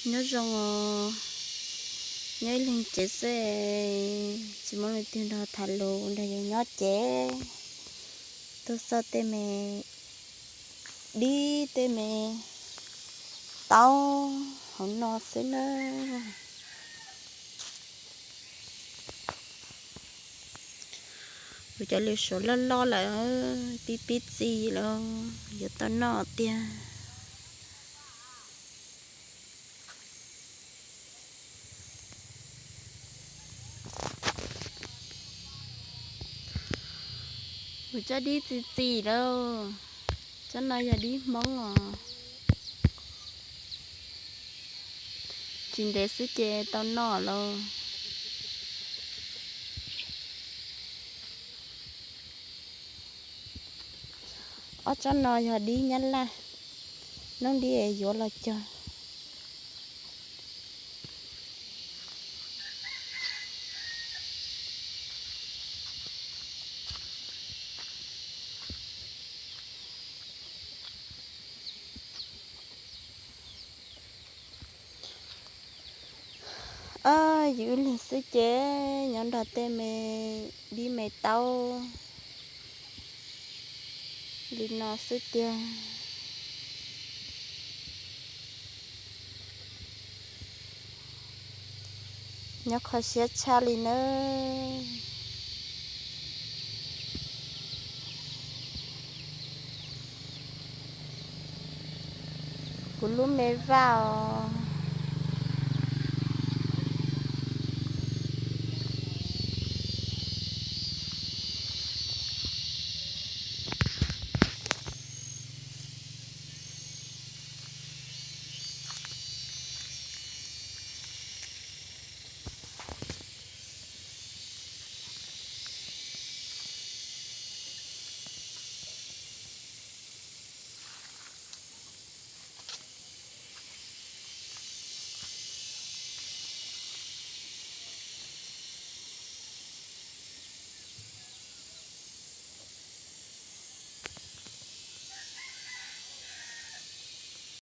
Nyob zoo os, nyob ib leeg tsev xwb, tsis muaj leej twg nrog tham lus nrog yus nyob ces tuaj xauj tej me dib tej me taub hauv no xwb na. Kuv cov lws suav loj loj lawm, pib pib txi lawm, yuav tau noj tiag. Kuv tsob dib txi txi lawm, tsob no yog dib Hmoob os, tsis ntev xwb ces tau noj lawm. Ob tsob no yog dib Nyab Laj, noob dib es yuav los cog. Ab, yus ib leeg xwb ces nyob nrog tej me dib me taub li no xwb tiag. Nyob kho siab tshaj li nawb. Kuv lub me vaj os.